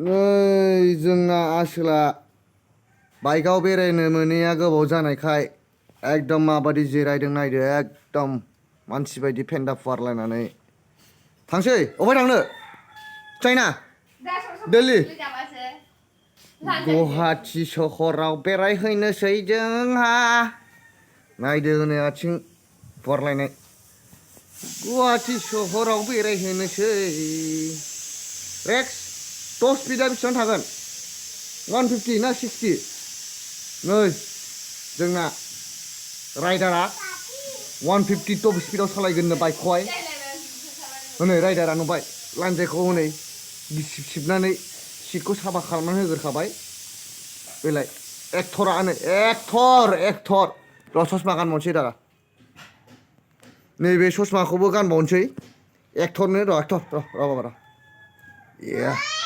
नै जोंना आसोला बाइकआव बेरायनो मोनैया गोबाव जानायखाय एकदम माबादि जिरायदों नायदो एकदम मानसि बायदि फेन्दा फुवारलायनानै थांसै अबहाय थांनो चाइना दिल्ली गुवाहाटि सहराव बेरायहैनोसै जोंहा नायदो नै आथिं फुवारलायनाय गुवाहाटि सहराव बेरायहैनोसै रेक्स टप स्पिडा बेसेबां थागोन 150 ना 60 नै जोंना राइडारा 150 टप स्पिडाव सालायगोननो बाइकखौहाय हनै राइडारा नुबाय लान्जायखौ हनै गिसिब सिबनानै सिटखौ साफा खालामनानै होग्रोखाबाय बेलाय एक्टरानो एक्टर र' ससमा गानबावनोसै दा नैबे ससमाखौबो गानबावनोसै एक्टरनो र' एक्टर र' बाबा र'